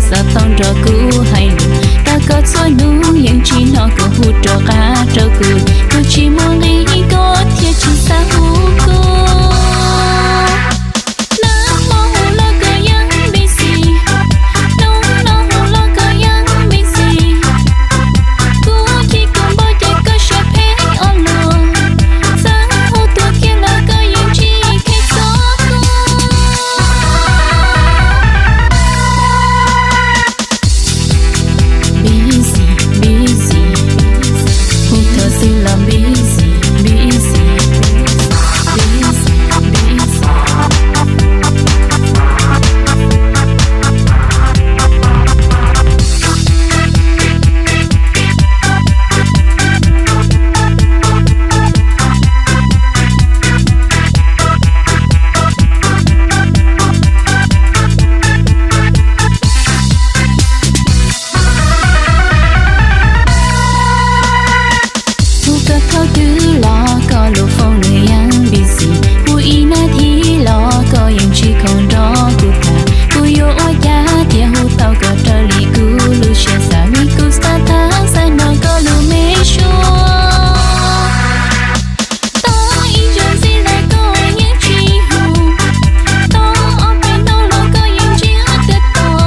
xav tau nrog kuv hais lus, tau koj txhua hnub yeej tsis hnov koj hu rov qab rau kuv. Kuv tsis muaj nqis koj thiaj tsis xav hu kuv. Nag hmo hu los koj yeej busy, hnub no hu los koj yeej busy. Kuv chim koj npaum ces koj siab phem ob luag, txawm hu tuaj kiag los koj yeej tsis kheev txog kuv. Busy, busy, hu thaum twg los busy, busy, busy, busy. Hu koj thaum twg los koj lub phone nws yeej busy. Hu ib nab thib los koj yeej tsis khoom nrog kuv tham. Kuv yuav ua cas thiaj hu tau koj raws li kuv lub siab xav, vim kuv xav tham xav nrog koj lub me suab. Tau ib zaug ntxiv los koj yeej tsis hu, tau ob peb hnub los koj yeej tsis hais tias tau.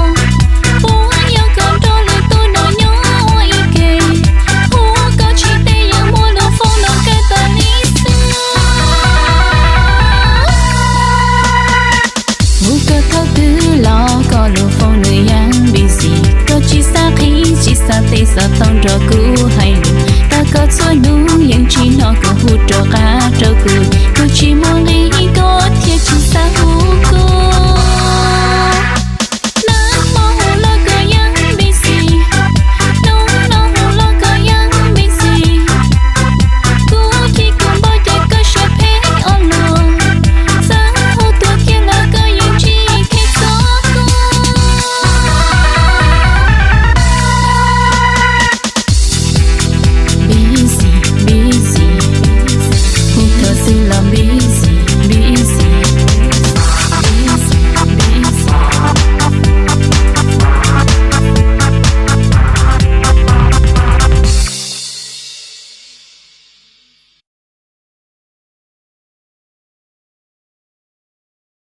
Puas yog koj nrog lwm tus no nyob ua ib ke, hu koj tsis teb yeej muab lub phone no kaw tas li xwb. Hu koj thaum twg los koj lub phone nws yeej busy, koj tsis xav qhia tsis xav teb xav